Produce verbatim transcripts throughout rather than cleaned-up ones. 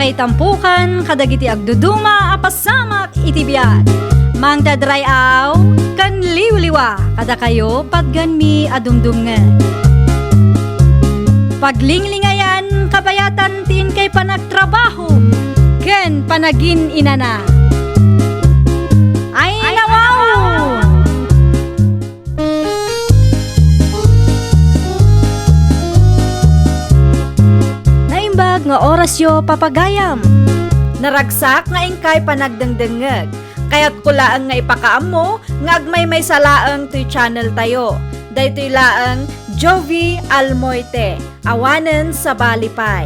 Itampukan kadagiti agduduma a pasamak iti biag. Mangted ray-aw ken liwliwa kadakayo patgenmi a dumdumngeg. Paglinglingayan kabayatan ti inkay panagtrabaho ken panagin-inana. Ay, nawaw! Naimbag nga orasyo, papagayam. Naragsak nga inkay panagdengdengngeg. Kayatko laeng nga ipakaammo nga agmaymaysa laeng toy channel tayo. Daytoy laeng Jovi Almoite. Awanen sabali pay.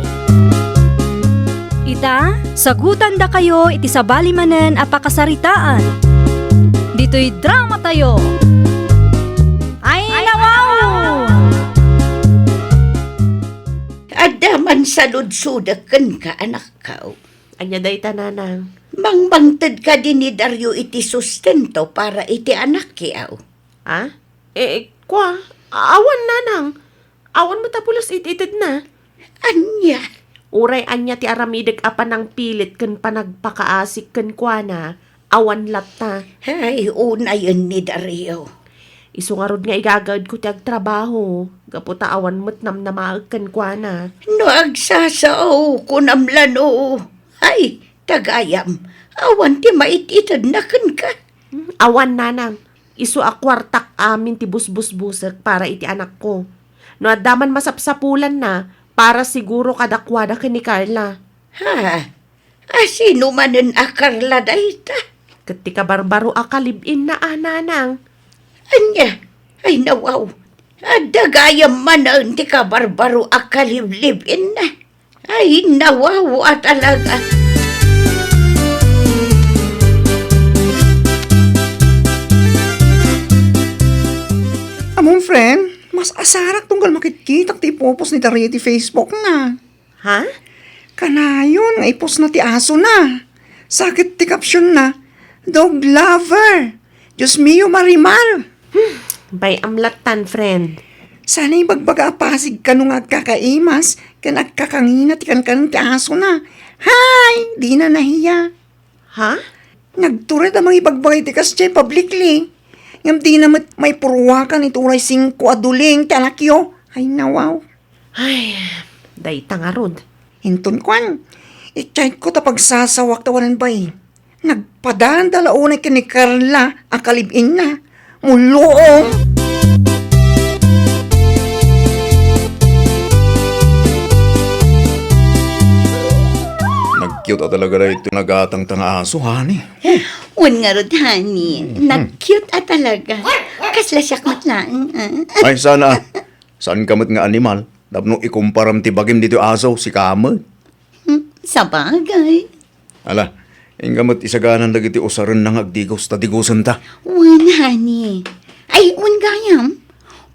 Ita, sagutandakayo iti sabali manen a pakasaritaan. Ditoy drama tayo. Ay, nawaw! Adda man saludsodek kenka, anakko. Ania dayta, nanang? Mangmangted kadi ni Dario iti sustento para iti anakko? Ha? Eh, kua, awan, nanang. Awan met a pulos it-itedna. Ania? Uray ania ti aramidek a panangpilit ken panagpakaasik kenkuana, awan latta. Ay, unayen ni Dario. Isu ngarud nga igagaedko ti agtrabaho, gapu ta awan met namnamaek kenkuana. No agsasao, kunam lano. Ay, tagayam, awan ti mait-itedna kenka. Hmm, awan, nanang. Isu a kuartak amin ti busbusbusek para iti anakko. No adda man masapsapulanna, para siguro kadakuada ken ni Carla. Ha? A, sino manen a Carla dayta? Ket ti kabarbaro a kalib-inna a, nanang. Ania? Ay, nawaw. Adda gayam manen ti kabarbaro a kaliblib-inna. Ay, nawaw a talaga. Amon, friend, mas asarak tunggal makitkitak ti ipupos ni Daria iti Facebook na. Ha? Kanayon nga ipos na ti aso na. Sakit ti caption na, "Dog lover." Dios mio, Marimar! Hmm, bay-am lattan, friend. Sana ibagbaga a pasig kano nga agkakaimas ken agkakangina ti kankanen ti aso na. Hay! Dina nahiya. Ha? Nagtured a mangibagbaga iti kasdiay publicly. Ngem dina met maipurwakan iti uray singko a duling ti anakyo. Ay, nawaw. Ay, dayta ngarud. Inton kuan, i-check ko ta pagsasawak ta wanan bay. Nagpadanda la unay ken ni Carla a kalib-inna. Mulluong! Nag-cute a talaga daytoy nagatangtang a aso, honey. Wen ngarud, honey. Mhm. Nag-cute a talaga. Kasla siak met laeng, ah. Ay, sana. Saan ka met nga animal? Tapno ikumparam ti bagim ditoy aso, sika met. Hmm, sabagay. Ala, inka met isaganan dagiti usarenna nga agdigos ta digosenta. Wen, honey. Ay, wen gayam.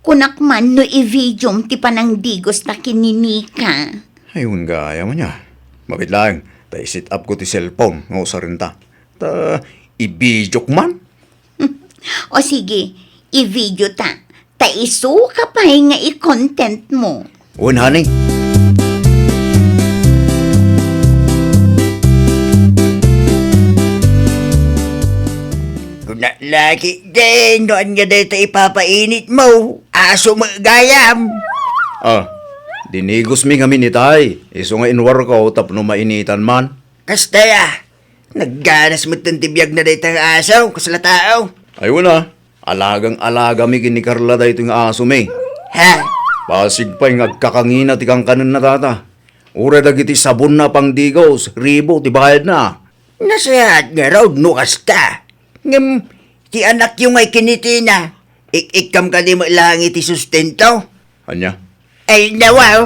Kunak man no i-videom ti panangdigos ta ken ni Nika. Ay, wen gayam ania. Mabiit laeng, ta i-set up ko ti cellphone nga usarenta. Ta i-videok man. O sige, i-video ta. Ta isuka pay nga i-content mo. Wen, honey. Kuna lagi din, no ania dayta ipapainit mo? Aso mo gayam. Ah, dinigos mi ngamin itay. Isu nga inwarko tapno mainitan man. Kasta ya. Nagganas metten ti biag na dayta nga aso, kasla tao. Ay, wen a. Alagang-alaga mi ken ni Carla daytoy nga aso mi. Ha? Pasig pay nga agkakangina ti kankanenna, tata. Uray dagiti sabonna a pangdigos, ribo ti bayadna. Nasayaat ngarud no kasta. Ngem, ti anakyo nga ikinitina, ik-ikkam kadi met laeng iti sustento? Ania? Ay, nawaw.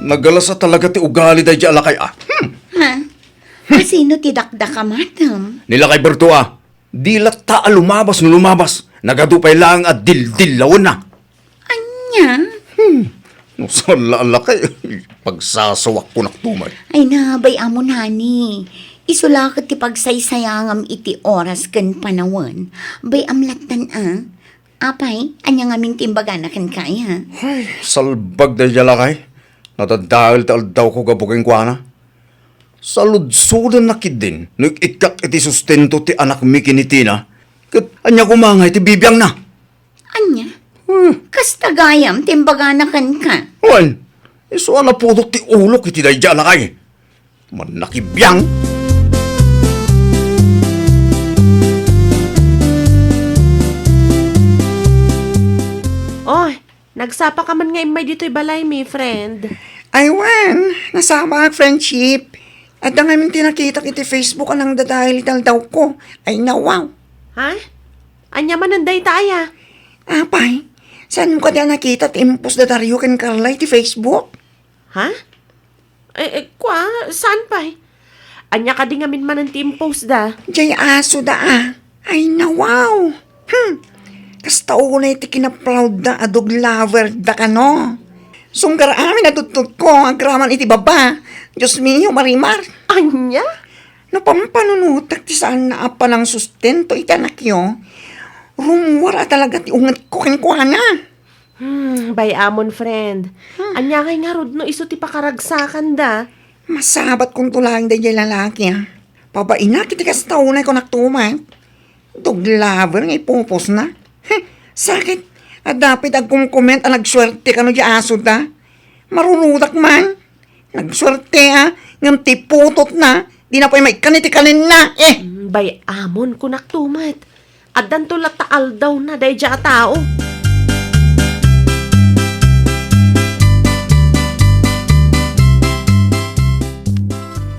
Nagalasa talaga ti ugali daydi a lakay, ah. Hmm. Ha? Kasino ti dakdakam, Atem? Ni lakay Berto, ah. Di latta a lumabas no lumabas. Nagadu pay laeng a dildillawenna. Ania? Hmm. No saan la a lakay, pagsasawak kunak tumay. Ay na, bay-amon, honey. Isu la ket ti pagsaysayangam iti oras ken panawen. Bay-am lattan, a. Apay, ania ngamin ti imbagana kenka, aya? Ay, salbag daydiay a lakay. Nadadael ti aldawko gapu kenkuana. Saludsodenna ketdin no ik-ikkak iti sustento ti anakmi ken ni Tina. Ket ania koma ngay ti bibiangna? Ania? Hmm. Kasta gayam ti imbagana kenka? Wen, isu a napudot ti ulok iti daydiay a lakay. Mannakibiang! Oy, nagsapa ka man nga immay ditoy balaymi, friend. Ay, wen, nasapaak, friendship. Adda ngamin ti nakitak iti Facebook a nangdadael iti aldawko. Ay, nawaw. Ha? Ania manen dayta aya? Apay, saanmo kadi a nakita ti impost da Dario ken Carla iti Facebook? Ha? Eh, eh, kua, saan pay? Ania kadi ngamin manen ti impost da? Jay aso da, ah. Ay, nawaw. Hmm. Kasta unay ti kinaproud da a dog lover da kano. Sunggar amin a tututko, agraman iti baba. Dios mio, Marimar. Ania? No pampanunotek ti saanna a panangsustento iti anakyo, rummuar a talaga ti ungetko kenkuana. Hmm, bay-amon, friend. Hmm. Ania ngay ngarud no isu ti pakaragsakanda? Masabatkonto laeng daydiay lalaki, ah. Pabainak iti kasta unay kunak tumet. Dog lover nga ipupostna. Heh, sakit. Adda pay ti agkomkoment a nagsuerte kano di aso da. Marurudak man. Nagsuerte, ah. Ngem ti putotna, di na pay maikkan iti kanenna. Eh! Hmm, bay-amon kunak tumet. Addanto latta aldawna daydiay a tao.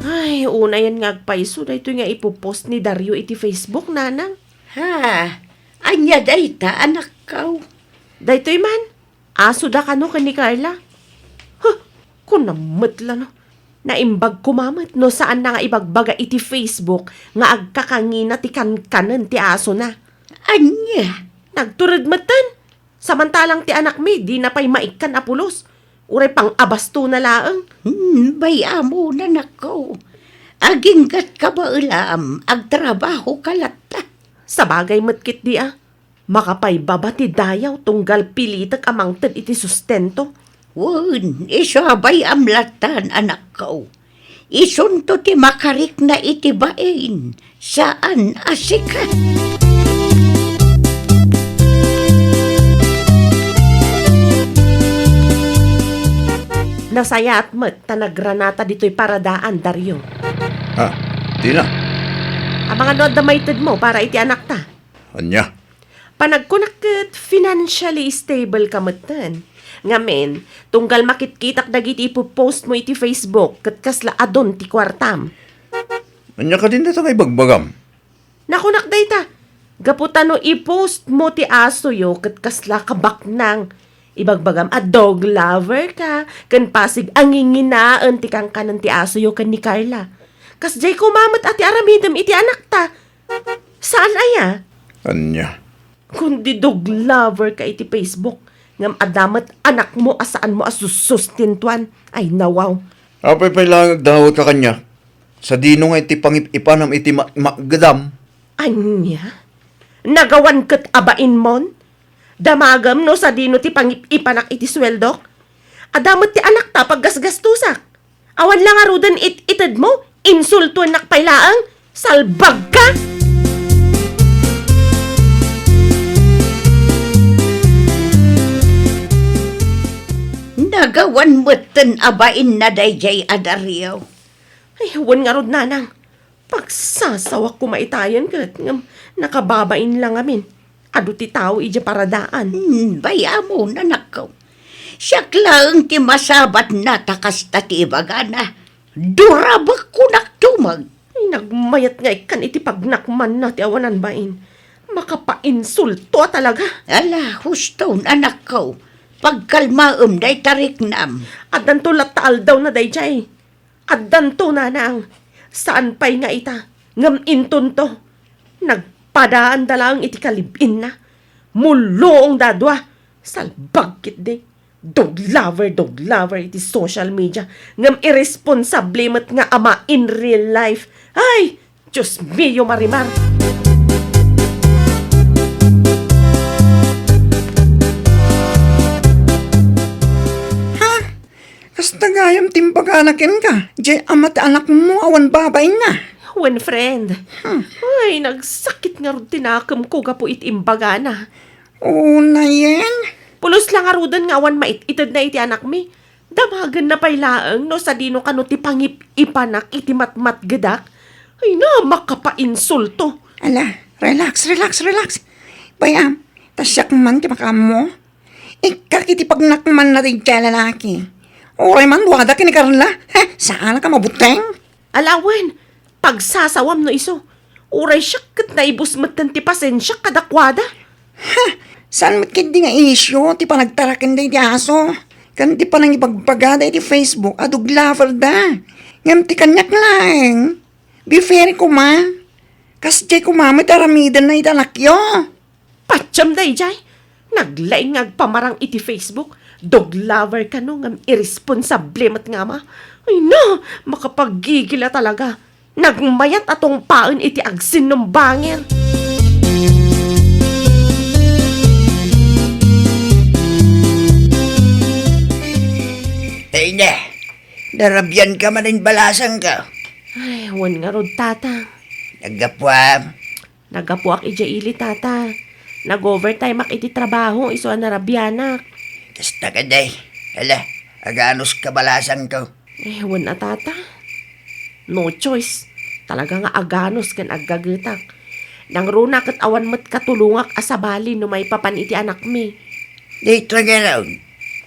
Ay, unayen nga agpayso daytoy nga ipopost ni Dario iti Facebook, nanang. Ha? Ania dayta, anakko? Daytoy man, aso da kano ken ni Carla. Huh, kunam met la no. Naimbag koma met no saanna nga ibagbaga iti Facebook nga agkakangina ti kankanen ti asona. Ania? Nagtured metten. Samantalang ti anakmi, dina pay maikkan a pulos. Uray pang-abastona laeng. Hmm, bay-amon, anakko. Aginggatka baelam, agtrabahoka latta. Sabagay met ketdi a. Makapaybaba ti dayaw tunggal pilitek a mangted iti sustento. Wen, isu a bay-am lattan, anakko. Isunto ti makarikna iti bain, saan a sika. Nasayaat met ta nagranata ditoy paradaan, Dario. Ha? Tina? Amangan no adda maitedmo para iti anakta. Ania? Panagkunak ket financially stable ka metten. Ngamin, tunggal makitkitak dagiti ipopost mo iti Facebook ket kasla adun ti kuartam. Ania kadin dayta nga ibagbagam? Nakunak dayta, gapu ta no ipost mo ti asoyo ket kasla kabaknang. Ibagbagam a dog lover ka, ken pasig a nginginaen ti kankanen ti asoyo ken ni Carla. Kasdiay koma met a ti aramidem iti anakta. Saan aya? Ania? Kundi dog lover ka iti Facebook, ngem adda met anakmo a saanmo a sussustentuan. Ay, nawaw. Apay pay laeng agdawat ka kaniak? Sadino nga iti pangip-ipanam iti ma-, makgedam? Ania? Nagawan ket a bainmon? Damagem no sadino ti pangip-ipanak iti sueldok? Adda met ti anakta paggasgastusak. Awan la ngaruden it-itedmo, insultuennak pay laeng, salbagka! Nagawan metten a bainna daydiay a Dario. Ay, wen ngarud, nanang. Pagsasawak koma itayen ket ngem nakababain la ngamin. Adu ti tao idiay paradaan. Hmm, bay-amon, anakko. Siak laeng ti masabatna ta kasta ti ibagana. Durabek kunak tumeng. Ay, nagmayat nga ikkan iti pagnakmanna ti awanan bain. Makapainsulto a talaga. Ala, huston, anakko. Pagkalmaem dayta riknam. Addanto latta aldawna daydiay. Addanto, nanang. Saan pay nga ita, ngem intonto. Nagpadaanda laeng iti kalib-inna. Mulluongda a dua. Salbag ketdi. Dog lover, dog lover iti social media. Ngem irresponsable met nga ama in real life. Ay! Dios mio, Marimar! Kasta gayam ti imbagana kenka, diay ama ti anakmo awan babainna. Wen, friend. Hmm. Ay, nagsakit ngarud ti nakemko gapu iti imbagana. Unayen? Pulos la ngaruden nga awan mait-itedna iti anakmi. Damagenna pay laeng no sadino kano ti pangip-ipanak iti matmatgedak. Ay na, makapainsulto. Ala, relax, relax, relax. Bay-am, ta siak man ti makaammo. Ikkak iti pagnakmanna daydiay a lalaki. Uray man wada ken ni Carla, he, saanak a mabuteng. Ala wen, pagsasawam no isu. Uray siak ket naibus metten ti pasensiak kadakuada. Ha, saan met ketdi nga isyu ti panagtaraken daydi aso ken ti panangibagbagada iti Facebook a dog lover da. Ngem ti kaniak laeng, be fair koma. Kasdiay koma met aramidenna iti anakyo. Patiem daydiay, naglaing nga agpamarang iti Facebook, dog lover kano ngem irresponsable met nga ama. Ay na, makapaggigil a talaga. Nagmayat a tungpaen iti agsinnumbanger. Ay na, narabian ka manen balasang ka. Ay, wen ngarud, tata. Naggapuam. Naggapuak idiay ili, tata. Nag-overtimeak iti trabaho, isu a narabianak. Kasta kadi. Hala, aganus ka balasangko. Eh, wen a, tata. No choice. Talaga nga aganus ken aggagetak. Nangruna ket awan met katulongak a sabali no maipapan iti anakmi. Dayta ngarud,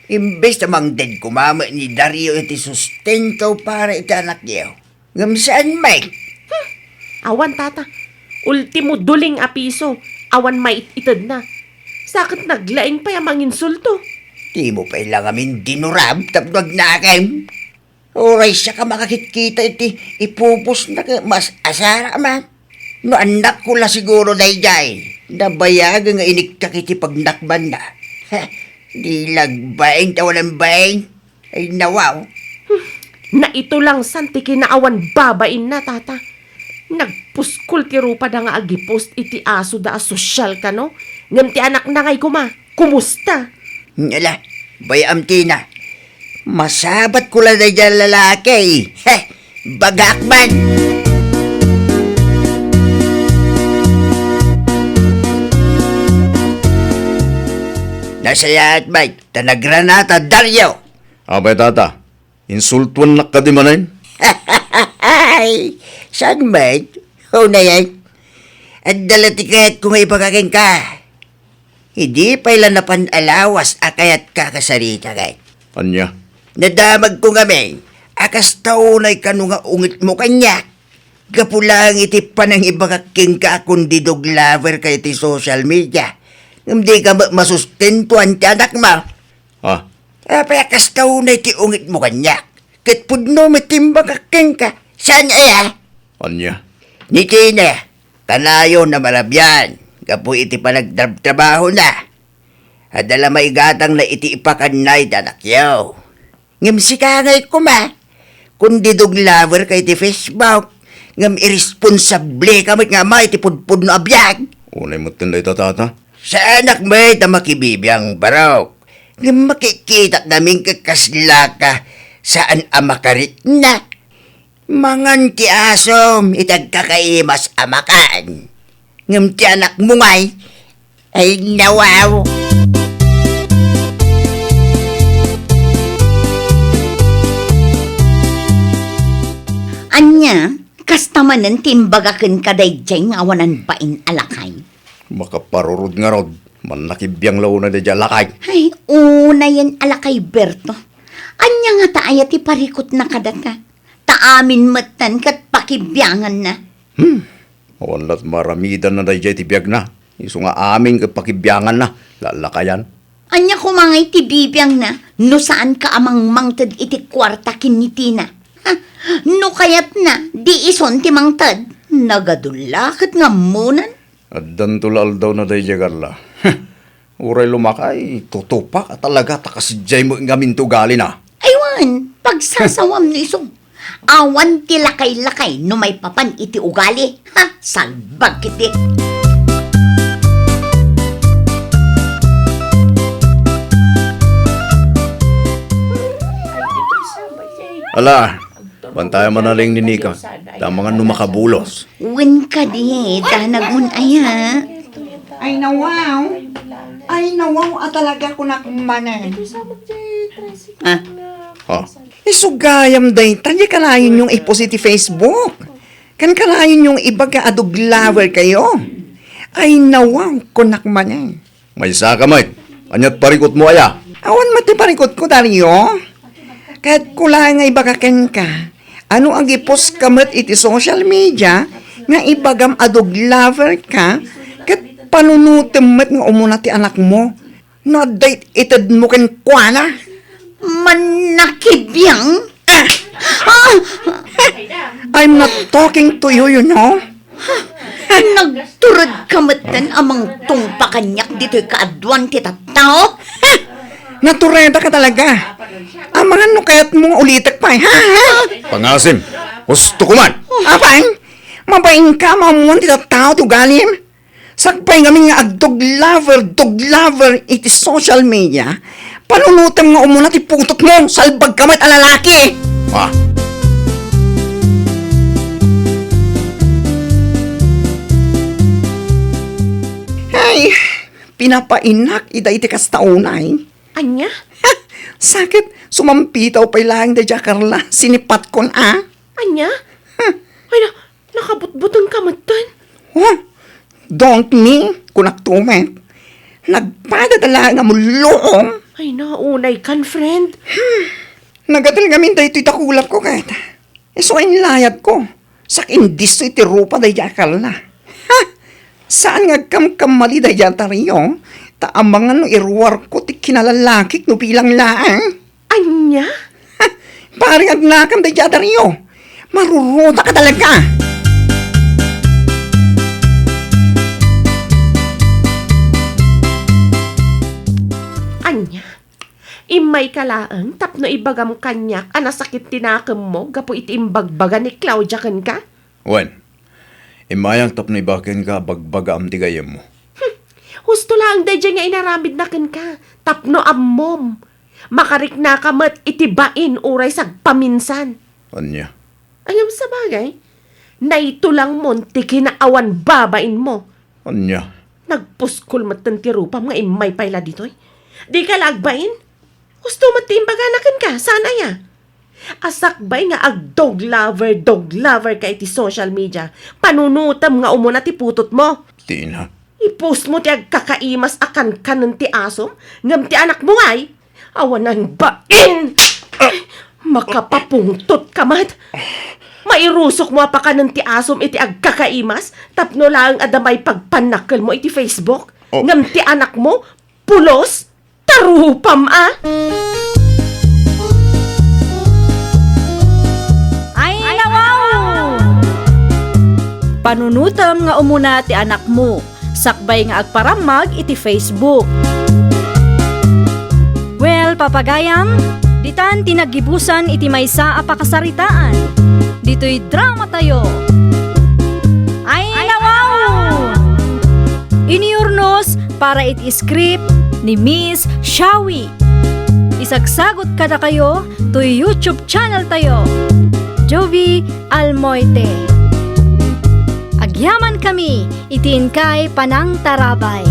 imbes ta mangted koma met ni Dario iti sustento para iti anakyo, ngem saan met? Hmm. Awan, tata. Ultimo duling a piso, awan mait-itedna. Sa ket naglaing pay a manginsulto. Dimo pay la ngamin dinurab tapno agnakem. Uray siak a makakitkita iti ipupusna ket mas asara man. No annakko la siguro daydiay, nabayagen nga iniktak iti pagnakmanna. Heh, di la agbain ta awan bain. Ay, nawaw. Hmm, naitulangsan ti kinaawan babainna, tata. Nagpuskol ti rupada nga agipost iti asoda a sosyal kano, ngem ti anakna ngay koma, kumusta? Ala, bay-am Tina. Masabatko la daydiay a lalaki. Heh, bagak man. Nasayaat, bay. Ta nagranata, Dario. Apay, tata, insultuannak kadi manen? Ay, saan met? Unayen, adda la ti kayatko nga ibaga kenka. Idi pay la napan a lawas a kayatka a kasaritaek. Ania? Nadamagko ngamin a kasta unay kano nga ungitmo kaniak. Gapu laeng iti panangibagak kenka a kundi dog lover ka iti social media, ngem dika met masustentuan ti anakmo. Ah. Apay a kasta unay ti ungitmo kaniak? Ket pudno met ti imbagak kenka. Saan aya? Ania? Ni Tina, kanayon a marabian gapu iti panagtrabtrabahona. Adda la maigatangna iti ipakanna iti anakyo. Ngem sika ngay koma, kundi dog lover ka iti Facebook, ngem irresponsable ka met nga ama iti pudpudno a biag. Unay metten dayta, tata. Saanak met a makibibiang, barok. Ngem makikita ngamin ket kasla ka saan a makarikna. Mangan ti asom iti agkakaimas a makan. Ngem ti anakmo ngay, ay, nawaw. Ania, kasta manen ti imbagaken kadaydiay nga awanan bain a lakay? Makaparurod ngarud, mannakibiang la unay daydiay a lakay. Ay, unayen a lakay, Berto. Ania ngata aya ti parikutna kadata? Ta amin metten ket pakibianganna. Hmm. Awan lat maramidanna daydiay ti biagna. Isu nga amin ket pakibianganna, lallakayan. Ania koma ngay ti bibiangna no saanka a mangmangted iti kuarta ken ni Tina? Ha? No kayatna, di isun ti mangted. Nagadu la ket nga ammonan. Addanto la aldawna daydiay, Carla. Uray lumakay, tutupak a talaga ta kasdiay met ngamin ti ugalina. Ay wen, pagsasawam no isu. Awan ti lakay-lakay no maipapan iti ugali. Ha, salbag ketdi. Ala, bantay manaling ni Nika. Tama nga no makabulos. Wen kadi, ta nagun-aya. Ay, nawaw. Ay, nawaw, a talaga kunak manen. Ah. Oh. Isu gayam dayta, di kalayon yung i-post iti Facebook. Kan kalayon yung ibaga a dog lover kayo. Ay, nawaw, kunak manen. Maysa ka met. Ania't parikutmo aya? Awan met ti parikutko, Dario. Kayatko laeng nga ibaga kenka, ano, agi-post ka met iti social media nga ibagam a dog lover ka, ket panunotem met nga umuna ti anakmo no adda it-, itedmo kenkuana. Mannakibiang? Ah! Ah! I'm not talking to you, you know. Nagtured ka metten a mangtungpa kaniak ditoy kaaduan ti tattao? Natureda ka talaga. Amangan no kayatmo nga ulitek pay, ha? Ha? Pangasim, husto ko man. Apay, mabain ka, maammuan ti tattao ti ugalim. Sakbay ngamin nga agdog lover, dog lover iti social media, panunotem nga umuna ti putotmo, salbag ka met a lalaki! Ah. Ay, pinapainak ida iti kasta unay. Ania? Sakit, sumampitaw pay laeng daydiay a Carla, sinipatkon a. Ania? Huh. Ay na, nakabutbuteng ka metten. Huh? Don't me, kunak to met. Nagpadadala nga mulluom. Ay na, unay kan, friend. Hmm. Nagatel ngamin daytoy dakulap ko ket. Isu a inlayad ko. Sak-indisso iti rupa daydiay a Carla. Ha? Saan nga agkamkamali daydiay a Dario, ta amangan no iruarko ti kinalalakik no bilang laeng. Ania? Ha! Pare, agnakam daydiay a Dario. Maruruta ka talaga. Ania? Immay ka laeng tapno ibagam kaniak a nasakit ti nakemmo gapu iti imbagbaga ni Claudia kenka? Wen, immayak tapno ibaga kenka a bagbagaam ti gayyemmo. Hmm. Husto laeng daydiay nga inaramidna kenka tapno ammom. Makariknaka met iti bain uray sagpaminsan. Ania? Ngem sabagay, naitulangmon ti kinaawan babainmo. Ania? Nagpuskol metten ti rupam nga immay pay la ditoy. Dika la agbain? Husto met ti imbagana kenka, saan aya? A sakbay nga agdog lover, dog lover ka iti social media, panunotem nga umuna ti putotmo. Dina. I-post mo ti agkakaimas a kankanen ti asom, ngem ti anakmo ngay, awanan bain! Ah! Makapapungtot ka met! Mairusok mo a pakanen ti asom iti agkakaimas tapno laeng adda maipagpannakkelmo iti Facebook, oh, ngem ti anakmo, pulos? Tarupam a! Ay, nawaw! Panunotem nga umuna ti anakmo, sakbay nga agparammag iti Facebook. Well, papagayam, ditan ti naggibusan iti maysa a pakasaritaan. Ditoy drama tayo. Ay, nawaw! Iniurnos para iti script ni Miss Shawi. Isagsagot kadakayo toy YouTube channel tayo, Jovie Almoite. Agyaman kami iti inkay panangtarabay.